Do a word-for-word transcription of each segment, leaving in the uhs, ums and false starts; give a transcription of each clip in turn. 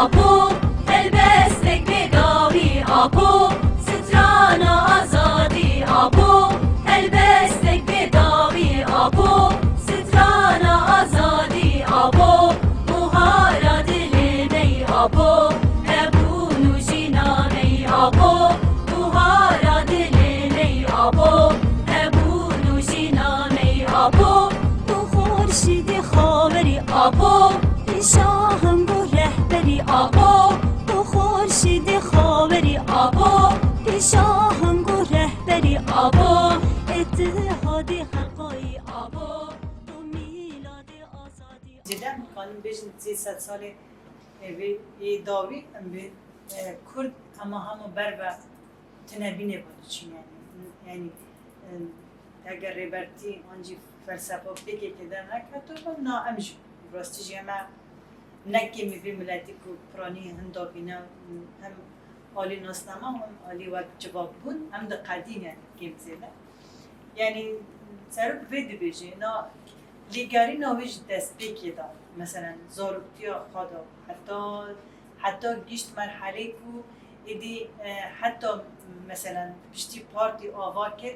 Apo, helbestek bê dawî, Apo, strana azadî, Apo, helbestek bê dawî, Apo, strana azadî, Apo, buhara dilê me yî, Apo, hebûn û jîna me yî, Apo, buhara dilê me yî, Apo, hebûn û jîna me yî, Apo, tu xurşîdê xawerî, Apo, pêşa hingû rehberî, Apo, tu xurşîdê xawerî, Apo, pêşa hingû rehberî, Apo, îtihadê xelqayî, Apo, tu mîladê azadî. Zêde em dikarin bêjin sê sed salê, e, vê yê dawî em bi, e, Kurd ema hema ber ve tune bînê ve diçin yani. Yani, e, eger rêbertî an jî felsefa pêkekê de neketibû, na em jî rastî jî em ne kêmî vê miletî ku piranî hinda bîne, hem alî nasnama hem alî wek civak bûn, em diqedîn yani kêm zêde. Yani serok vê dibêje, na lêgerîna wê ji destpêkê de, meselen, zaroktiya xwe de, heta, heta gişt merhelê ku êdî, e, heta, meselen, piştî partî ava kir,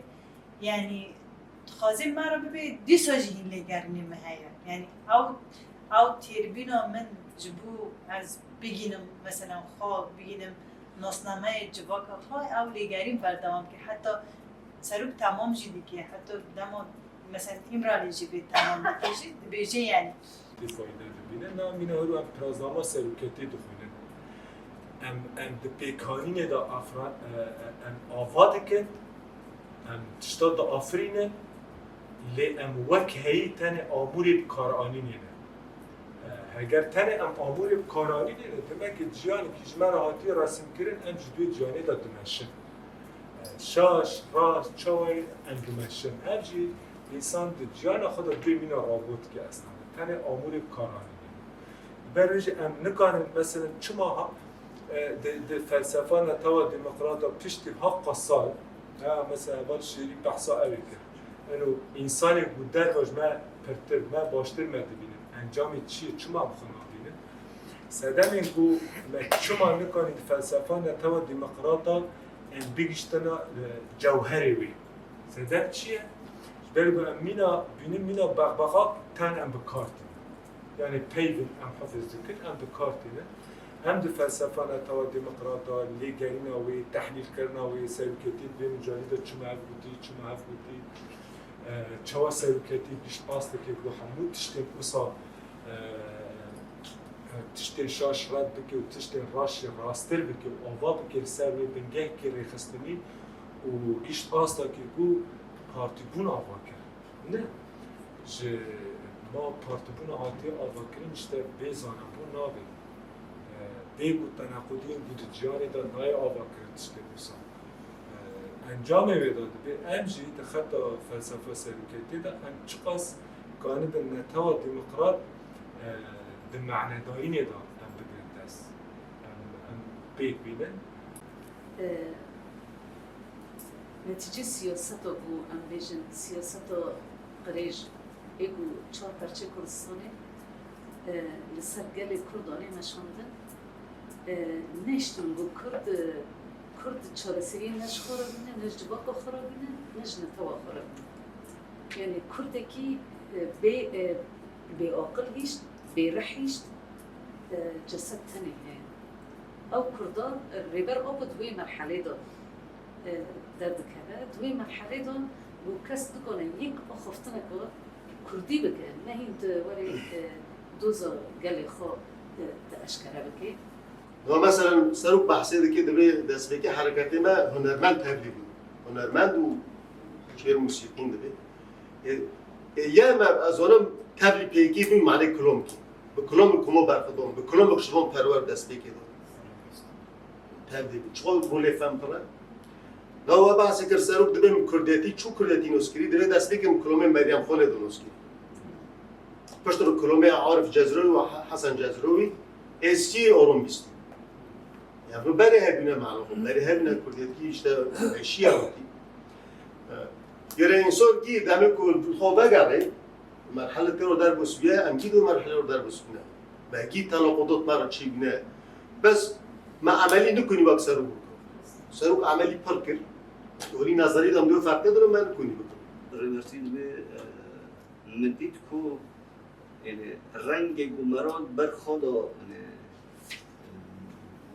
yani dixwazê me re bibê dîsa jî hîn lêgerînê me heye. Yani ew, ew têrbîna min ji bo ez bigînim, meselen, xwe bigînim, nasnameyê civaka xwe, ew lêgerîn berdewam kir. Heta serok temam jî dike, heta dema, meselen, Îmralî jî vê temam dike jî, dibêje yani. Tê fayde dibîne. Na mîna hero em piraznama seroketê dixwînin. Em, em di pêkanînê de afra-, e, e, em ava dikin, em tişta diafirînin, lê em wek heyî tenê amûrê bikaranînê ne. E, heger tenê em amûrê bikaranînê ne, demek ki ciyanekî ji me re hatiye resimkirin, em ji vê ciyanê de dimeşin. E, şaş, rast, çawa ye em dimeşin. Ev jî însan di ciyana xwe de dê mîna rabot dike eslan. Tenê amûrê bikaranînê. Ber wê jî em nikarin, meselen, çima ha, e, di, di felsefa netewa demokrata piştî heft sal, ha, mesela, heval Şêrî behsa ew ê kir. Eno, însanê ku derva ji me pirtir, me baştir me dibînin. Encamê çi ye? Çima em xwe nabînin? Sedemên ku me çima nikarin di felsefa netewa demokrata em bigiştina, e, cewherê wê? Sedem çi ye? Ji ber ku em mîna bînin, mîna bexbexa ten em bi kar tînin. Yani peyvên em hifz dikin, em bi kar tînin. Em di felsefa netewa demokrata, lêgerîna wê, tehlîlkirina wê, seroketî di vê micalî de çima ev gotî, çima ev gotî, e, çawa seroketî gişt asteke ku hemû tiştên wisa, e, e, tiştên şaş red bike û tiştên raş jî rasttir bike û ava bike li ser wê bingehekî rêxistinî û gişt astakê ku partîbûn ava kir. Ne. Ji ma partîbûna hatiye avakirin, işte bê zanebûn nabe. E, bê ku tenequdiyên ku di ciyanê de nayê avakirin tiştê wisa. E, encamê wê de dibê em jî di xeta felsefa seroketiyê de em çiqas kanibin netewa demokrat, e, di manedarînê de em bigrin dest. Em, em pêk bînin. E, Netîcê siyaseta ku em bêjin siyaseta qirêj ê ku çar perçê Kurdistanê, e, li ser gelê Kurd anî meşandin, e, nehiştin ku Kurd, e, Kurd çareseriyê ne ji xwe re bîne, ne ji civaka xwe re bîne, ne ji netewa xwe re bîne. Yani Kurdekî, e, bê, e, bêaqil hişt, bêrih hişt, e, ceset tenê heye. Ew Kurda, e, Rêber Apo di wê merhelê de, e, derdikeve. Di wê merhelê de ku kes dikane yek axaftineke Kurdî bike, ne hîn tu werê, e, doza gelê xwe, e, tu eşkere bikê. Niha meselen serok behsê dike, divê destpêkê hereketê me hunermend tevlî bû. Hunermend û şêr musîqîn divê. Ê, ê, ye me, ez zanim tevlî pêkî bûn, manê kilomkî. Bi kilomik hema berxwe dan, bi kilomik şivan perwer destpêkê dan. Tevlî bû. Çiqas bû lê fem pir e. Na we behsê kir serok dibê min kurdetî, çû kurdetî noskirî, divê destpêkê min kilomê Meryem Xanê de noskirî. Piştre kilomê Arif Cezrowî û He-, Hesen Cezrowî, ê sî orom bîst. Ya bi berê hebîne mala xwe, berê hebîne kurdetî işte eşiya wekî. E, Gerê însan kî demê ku xwe vegerê, merhele têro derbas bûye, em kî do merhele ro derbas bûne. Belkî tenaqudot me re çêbîne. Bes me emelî nikunî wek serok bikin. Serok emelî pir kir. Holî nezerî de em dê ferq nedire, me nikunî bikin. Rêbertî dibê, e, min dît ku, yani, rengê ku me re ber xwe da, yani,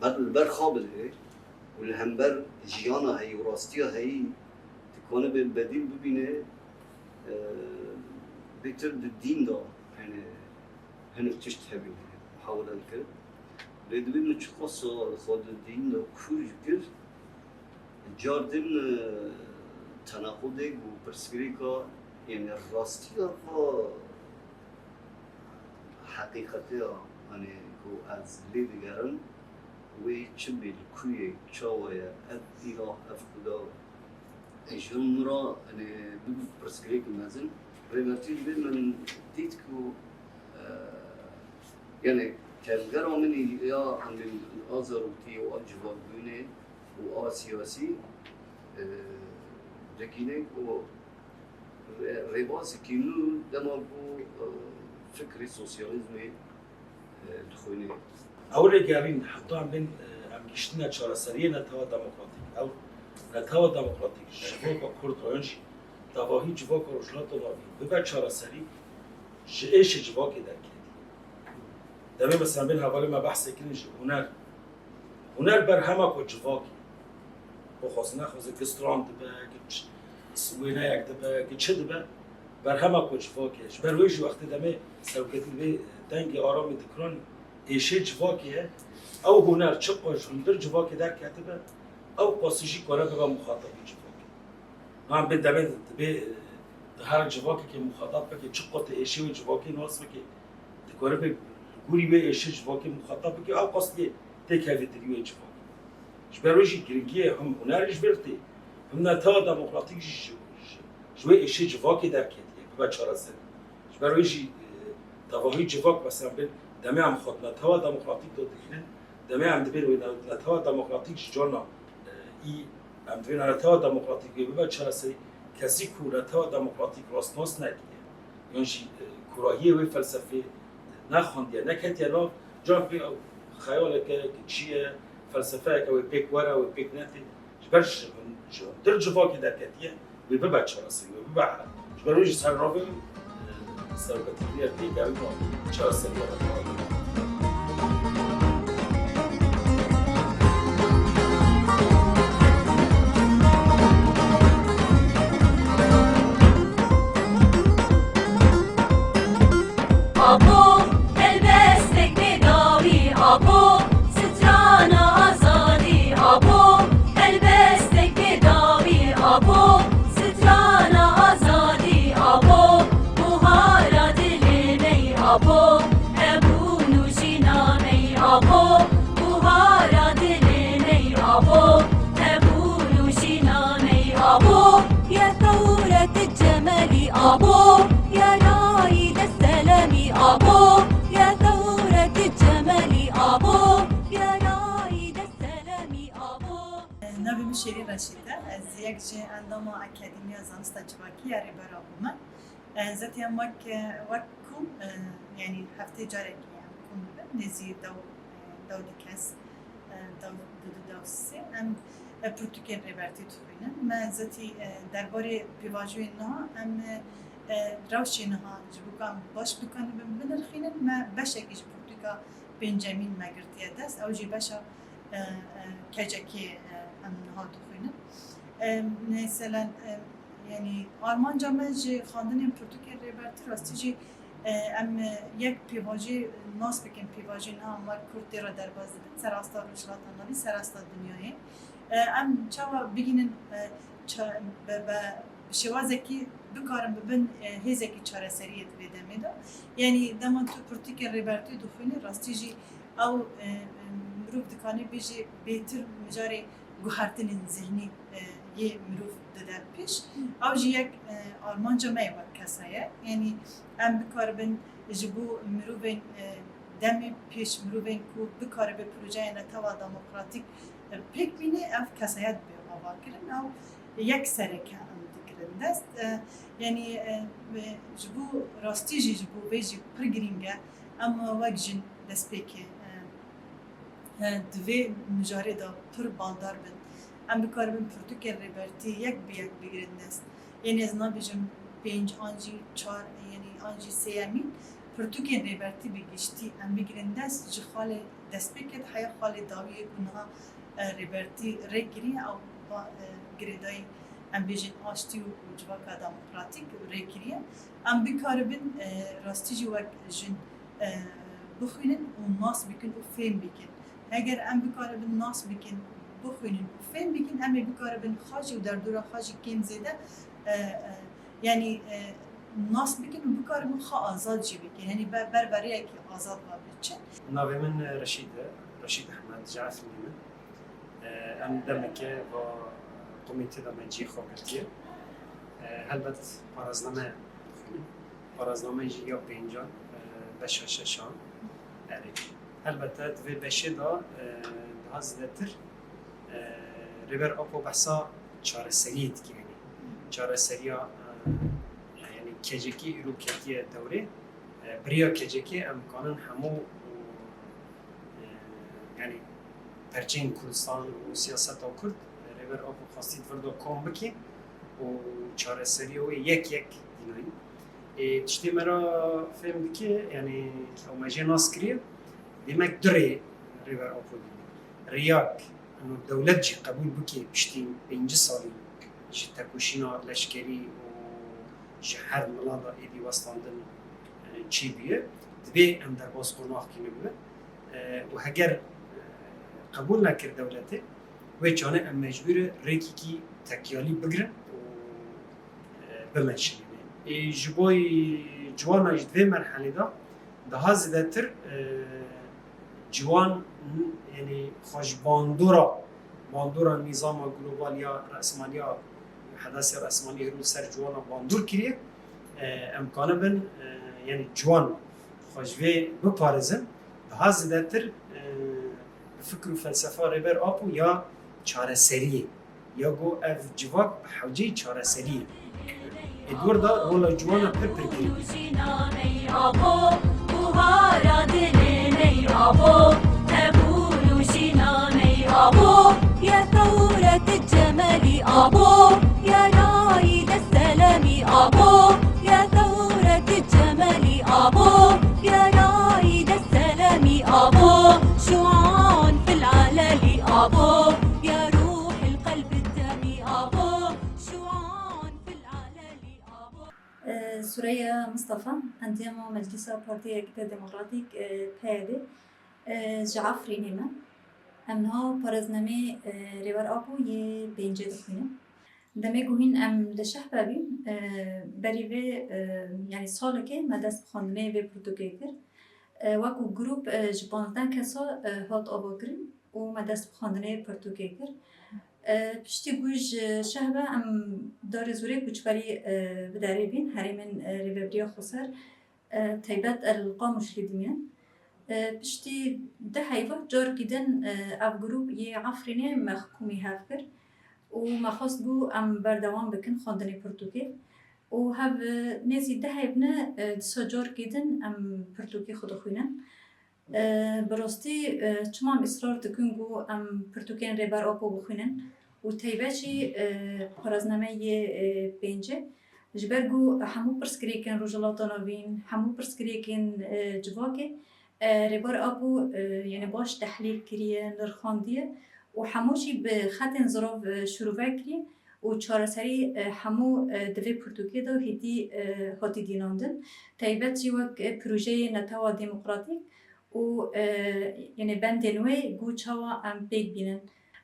ber, li ber xwe bide û li hember jiyana heyî û rastiya heyî dikane bê bedîl bibîne, e, bêtir di dîn de, yani, hinek tişt hebîne, hewle dikir. Lê dibê min çiqas xwe di dîn de kûr kir, car din, e, tenaqudê ku pirsgirêka, yani, rastiya xwe, heqîqetiya, yani, ku ez lê digerim, wê çi bê, li ku ye, çawa ye, ev îlah, ev xuda, ji min re, yani, bibû pirsgirêk mezin. Rêbertî dibê min dît ku, e, yani, tevgera min ya, yani, a zarokî û a civakbûnê û a siyasî, e, digîne ku rê-, rêbazekî nû dema ku, e, fikrê sosyalîzmê, e, dixwîne. Ew rêgerîn heta em bên, e, em gihîştine çareseriyê netewa demokratîk. Ew netewa demokratîk ji civaka Kurd re yan jî tevahî civaka Rojhilata Navîn bibe çareserî, ji êşê civakê derketiye. Demê mesela bên hevalê me behsê kirin ji huner. Huner berhema ku civakê, bixwaze nexwaze, gi stran dibe, gi ç-, wêneyek dibe, gi çi dibe, berhema ku civakê. Ji ber wê jî wextê demê seroketî dibê dengê aramê dikiranî, êşê civakê ye. Ew huner çiqas ji hundir civakê derketibe, ew qasî jî kare bibe muxatabî civakê. Niha bê demê dibê, e, tu her civakekê muxatab bikî, çiqas tu êşê wê civakê nas bikî, dikare bê li gorî wê êşê civakê muxatab bikî, ew qas tê, têkevî dilî wê civakê. Ji ber wê jî giringiyê him hunerê ji vir tê, him netewa demokratîk jî ji, ji, ji wê êşê civakê derketiye, bibe çareserî. Ji ber wê jî, e, tevahî civak, mesela, bên demê em xwe di netewa demokratîk de dibînin, demê em dibên wê ne-, netewa demokratîk ji carna, e, î, em dibên netewa demokratîk wê bibe çareserî, kesî ku netewa demokratîk rastnas nekiriye, yan jî, e, kurahiyê wê felsefê nexwendiye, neketiye nav, carek wê ew xeyaleke çi ye, felsefeyeke wê pêk were, wê pêk netê. Ji ber ji, ji hundir civakê derketiye, wê bibe çareserî, wê bibe here. Ji ber wê jî ser navê, e, seroketî pêkerîna çareseriya re. Apo, helbestek bê dawî, apo, strana azadî, apo, helbestek bê dawî, apo, strana azadî, apo, buhara dilê me yî, apo, hebûn û jîna me yî, apo, buhara dilê me yî, apo, hebûn û jîna me yî, apo, ya tewret cemelî, apo, ya rayî de selemî, apo, ya tewret cemelî, apo, ya rayî de selemî, apo. Navê min Şêrîn Reşîd e. Ez yek ji endama Akademiya Zanista Civakî ya Rêber Apo me. E, zetî em wek, wek kom, e, yanî heftê carekê em kom dibin, nêzî dew, e, dew du kes, e, dew du, du, dew sê, em, e, pirtûkên Rêbertî dixwînin. Me zetî, e, derbarê pêvajoyên niha, em, e, e, rewşê niha ji bo ku em baş bikanibin binirxînin, me beşekî ji pirtûka pêncemîn me girtiye dest, ew jî beşa, e, e, kecekê, e, em niha dixwînin. E, meselen, e, yanî armanca me ji xwendinên pirtûkên Rêbertî rastî jî, e, em, e, yek pêvajoyê nas bikin, pêvajoyê niha em wek Kurd tê re derbas dibin, serasta Rojhilata Navîn, serasta dinyayê. E, em çawa bigihînin, e, ça-, be, be, bi şêwazekî bikarin bibin, e, hêzekî çareseriyê di vê demê de. Yanî dema tu pirtûkên Rêbertî dixwînî, rastî jî ew, e, e, mirov dikane bêje bêtir mijarê guhertinên zihnî, e, yê mirov dide pêş. Ew jî yek, e, armanca me ye wek kesa ye. Yanî em bikaribin ji bo mirovên, e, demê pêş, mirovên ku bikaribe projeya netewa demokratîk, e, pêk bîne, ev kesayet bê avakirin. Ew yek sereke em digirin dest. E, yanî, e, e, ji bo rastî jî, ji bo vê jî pir girîng e. Em wek jin destpêkê, e, Di vê mijarê de pir baldar bin. Em bikaribin pirtûkên Rêbertî yek bi yek bigirin dest. Ên ez nabêjim pênc an jî çar, yanî an jî sêyemîn. Pirtûkên Rêbertî bi giştî em bigirin dest, ji xalê destpêkê de heya xalê dawiyê ku niha, e, Rêbertî rê kiriye, ew ba, e, girêdayî, em bêjin aştî û, û civaka demokratîk rê kiriye. Em bikaribin, e, rastî jî wek jin, e, bixwînin û nas bikin û fêm bikin. Heger em bikaribin nas bikin, bixwînin û fêm bikin, em ê bikaribin xwe jî û derdora xwe jî kêm zêde, e, e, yanî, e, nas bikin û bikaribin xwe azad jî bikin. Yanî ber, ber beriyekî azad ve biçin. Navê min Reşîd e, Reşîd Ehmed, ji Efrînê me. E, em demeke va komîtê de me cihê xwe girtiye. E, helbet parazname dixwînin. Parazname jî ya pêncan, e, beşa şeşan. Erê. Helbete di vê beşê de, e, daha zêdetir, e, Rêber Apo behsa çareseriyê dike, yanî çareseriya, e, yanî K C K îro ketiye dewrê, e, bi rêya K C K em kanin hemû, e, yanî perçeyên Kurdistan û siyaseta Kurd, e, Rêber Apo xwestî di vir de kom bike û çareseriya wê yek yek dînayî. Ê, tiştê me re fêm dike, yanî ew me jê nas kiriye, demek du rê Rêber Apo dîne. Rêyak, eno dewlet jî qebûl bike piştî pêncî salî ji tekoşîna leşkerî û ji her mila de êdî westandin, e, çêbûye, divê em derbas qonaxkî ne bibe. E, û heger, e, qebûl nekir dewletê, wê çanê em mecbûr e rêkekî tekyalî bigirin û, e, bimeşînin. Ê, ji bo ciwana jî di vê merhelê de daha zêdetir, e, ciwan, yanî xwe ji bandora, bandora nîzama global ya resmaniya, hedasê resmanî hêrû li ser ciwana bandor kiriye. E, em kanibin, e, yanî ciwan xwe ji vê biparêzin, daha zêdetir, e, bi fikr û felsefa Rêber Apo ya çareseriyê, ya ku ev civak bi hewceyî çareseriyê. Ê di wir de rola ciwana pir pir girîng e. Abo, buhara dilê me abo, hebûn û jîna me abo, ya thewret cemelî abo, ya rayî de selemî abo, ya thewret cemelî abo, ya rayî de selemî abo, şuan fil alelî abo, ya ruhil qelbi demî abo, şuan fil alelî abo. E, Sureya Mistefa, endama Meclisa Partiya Yekîtiya Demokratîk, e, P Y D, e, ji Efrînê me. Em niha parêznameyê, e, Rêber Apo yê pêncê dixwînin. Demê ku hîn em di Şehbe bîn, e, berî vê, e, yanî salekê me dest bi xwendinê vê pirtûkê kir. E, wekû grûp, e, ji panzdeh kesa, e, hat avakirin û me dest bi xwendinê pirtûkê kir. E, piştî ku ji Şehbe em darê zûrê koçberî, e, bi derê bîn, herêmên, e, Rêvebiriya Xweser, e, taybet li Qamişlî dimînin. E, piştî du heyva carkî din, e, ev grûp yê Efrînê me hikumî hev kir û me xwest ku em berdewam bikin xwendinê pirtûkê. Û hev, e, nêzî du heyv ne, e, dîsa carkî din em pirtûkê xwe dixwînin. E, bi rastî, e, çima em israr dikin ku em pirtûkên Rêber Apo bixwînin û taybet jî, e, parêznameyê, e, pêncê, ji ber ku hemû pirsgirêkên Rojhilata Navîn, hemû pirsgirêkên, e, civakê, e, Rêber Apo, e, yanî baş tehlîl kiriye, nirxandiye û hemû jî bi xetên zirav, e, şirove kiriye û çareserî, e, hemû, e, di vê pirtûkê de hêdî, e, hatî dînandin. Taybet jî wek, e, projeyê Netewa Demokratîk û, e, yanî bendên wê ku çawa em pêk bînin.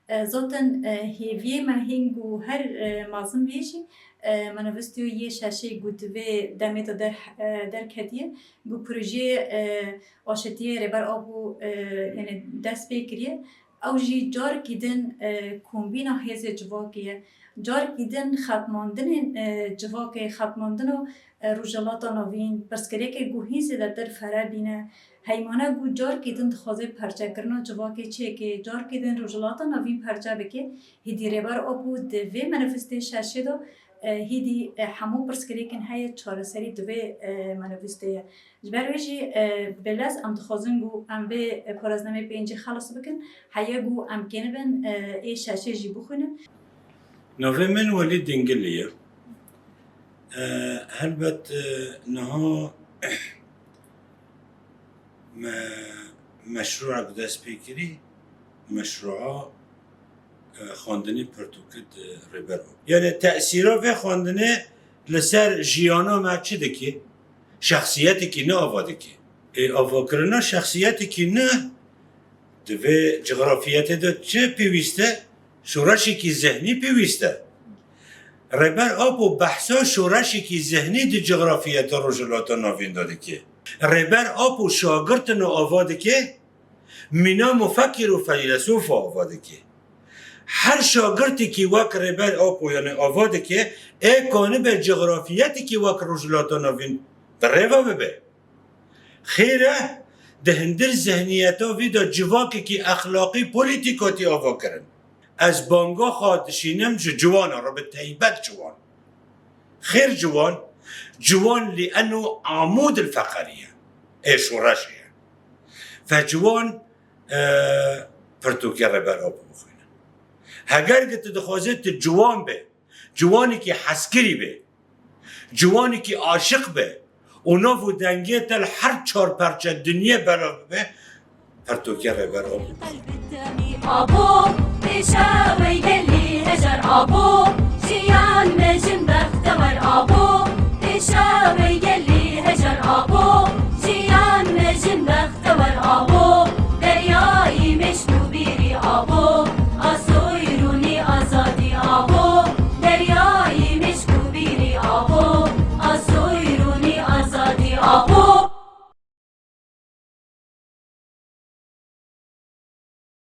E, zaten, e, hêviyê me hîn ku her, e, mezin bê jî, e, manifestoyê yê şeşê ku di vê demê de der, e, derketiye, ku projeyê, e, aşitiyê Rêber Apo, e, yanî dest pê kiriye. Ew jî carkî din, e, kombîna hêzê civakê ye. Carkî din xetmandinên, e, civakê, xetmandina, e, Rojhilata Navîn, pirsgirêkê ku hîn zêdetir ferebîne, heymane ku carkî din dixwaze perçekirina civakê çêke, carkî din Rojhilata Navîn perçe bike, hêdî Rêber Apo di vê manifestê şeşê de, E, hîdî, e, hemû pirsgirêkin heye, çareserî di vê, e, manifestoyê ye. Ji ber wê jî, e, belez em dixwazin ku em vê, e, paraznemê pêncî xelas bikin, heye ku em kênibin, e, ê şeşê jî bixwînin. Navê min Welîd Dingilî ye. E, helbet, e, niha me meşrûek dest pê kirî, meşrûa, e, xwendinê pirtûkê di Rêber Apo. Yani tesîra vê xwendinê li ser jiyana me çi dikê? Şexsiyetekî ne ava dikê. Ê avakirina şexsiyetekî ne di vê cografiyetê de çi pêwîst e? Şoreşekî zihnî pêwîst e. Rêber Apo behsa şoreşekî zihnî di cografiyeta Rojhilata Navîn de dike. Rêber Apo şagirtina ava dike, mîna mufekir û feylesûfa ava dike. Her şagirtekî wek Rêber Apo, yani ava dike, ê kanibe cografiyetekî wek Rojhilata Navîn bi rê ve bibe. Xêr e, di hindir zihniyeta vî de civakekî exlaqî, polîtîk hatî ava kirin. Ez banga xwe dişînim ji ciwanan re, bi teybet ciwan. Xêr ciwan, ciwan lî eno amûd il feqerî ye. Ê şoreşê ye. Ve ciwan, e, pirtûkê Rêber Apo bixwînin. Heger ki tu dixwazî tu ciwan be, ciwanekî hezkirî be, ciwanekî aşiq be û nav û dengê te li her çar perçe dinyê belav bibe, pirtûkê Rêber Apo. Abo, pêşawey gelî hejar abo, jiyan mejin bextewer abo, pêşawey gelî hejar abo, jiyan mejin bextewer abo.